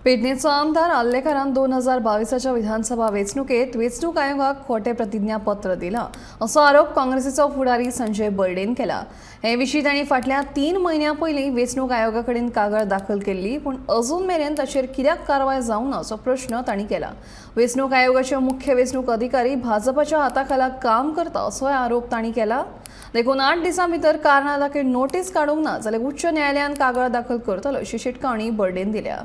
पेडणेचो आमदार आर्लेकारान 2022च्या विधानसभा वेंचणुकेत वेंचणूक आयोगाक खोटें प्रतिज्ञापत्र दिलां असो आरोप काँग्रेसीचो फुडारी संजय बर्डेन केला. हे विशीं तांणी फाटल्या 3 म्हयन्यां पयलीं वेंचणूक आयोगा कडेन कागाळ दाखल केल्ली, पूण अजून मेरेन ताचेर कित्याक कारवाय जावंक ना असो प्रश्न तांणी केला. वेंचणूक आयोगाचे मुख्य वेंचणूक अधिकारी भाजपाच्या हाताखाला काम करता असोय आरोप तांणी केला. देखून 8 दिसां भितर कारणां दाखय नोटीस काडूंक ना जाल्यार उच्च न्यायालयान कागाळ दाखल करतलो अशी शिटकावणी बर्डेन दिल्या.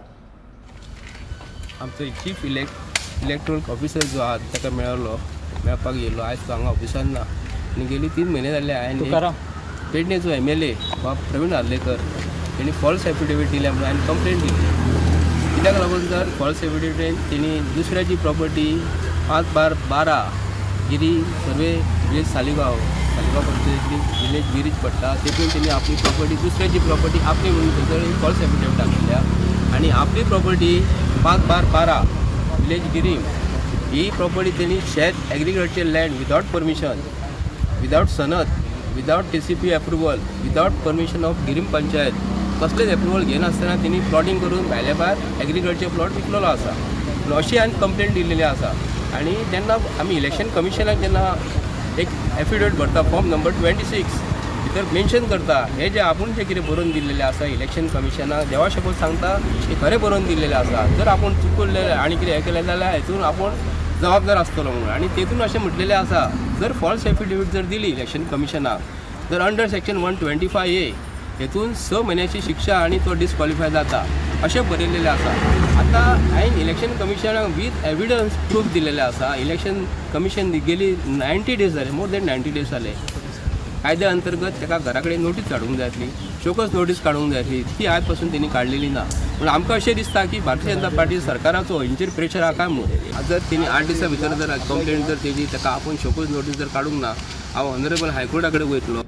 आमचो चीफ इलेक्ट्रोल ऑफिसर जो आहा ताका मेळलो, मेळपाक येयलो. आयज तो हांगा ऑफिसान ना आनी गेली 3 म्हयने जाल्ले हांवें तुकाराम. पेडणेचो एमएलए बाब प्रवीण आर्लेकर तेणी फॉल्स एफिडेवीट दिल्या म्हणून हांवें कंप्लेन दिली. कित्याक लागून तर फॉल्स एफिडेवीटेन तेणी दुसऱ्याची property 5/12 Guirim survey village Saligao, Saligao पंचायतींतली विलेज गिरीज पडटा, तेतून तेणी आपली प्रॉपर्टी, दुसऱ्याची प्रॉपर्टी आपली म्हणून थंयसर एक फॉल्स एफिडेवीट दाखयल्या आनी आपली प्रॉपर्टी 5/12 विलेज गिरीम ही प्रॉपर्टी तेणी शेत agriculture land without permission, without सनद, without TCP approval, without permission of Guirim panchayat, कसलेच एप्रुवल घेनासतना तेणी प्लॉटींग करून भायल्या भायर एग्रीकल्चर प्लॉट विकलेलो आसा पूण अशी हांवें कंप्लेन दिल्लेली आसा. आनी जेन्ना आमी इलेक्शन कमिशनाक जेन्ना एक एफिडेवीट भरता, फॉर्म नंबर 26 भितर मेन्शन करता, हे जे आपूण जे कितें बरोवन दिल्लेलें आसा, इलेक्शन कमिशनाक देवा शपथ सांगता की खरें बरोवन दिल्लेलें आसा. जर आपूण चुकल्लें आनी कितें हें केलें जाल्यार हेतून आपूण जबाबदार आसतलो म्हणून. आनी तेतून अशें म्हटलेलें आसा, जर फॉल्स एफिडेवीट जर दिली इलेक्शन कमिशनाक जर अंडर सेक्शन 125A हेतून 6 म्हयन्याची शिक्षा आनी तो डिस्क्वॉलिफाय जाता अशें बरयलेलें आसा. आतां हांवें इलेक्शन कमिशनाक वीथ एविडन्स प्रूफ दिलेलें आसा. इलेक्शन कमिशन गेली 90 डेज जाले, मोर दॅन 90 डेज जाले. कायद्या अंतर्गत ताका घरा कडेन नोटीस धाडूंक जाय आसली, शोकॉज नोटीस काडूंक जाय आसली, ती आयज पासून तेणी काडलेली ना. पूण आमकां अशें दिसता की भारतीय जनता पार्टी सरकाराचो हेंचेर प्रेशर आहा काय म्हणून. जर तेणी 8 दिसां भितर जर कंप्लेन जर तेजी ताका आपूण शोकॉज नोटीस जर काडूंक ना, हांव ऑनरेबल हायकोर्टा कडेन वयतलो.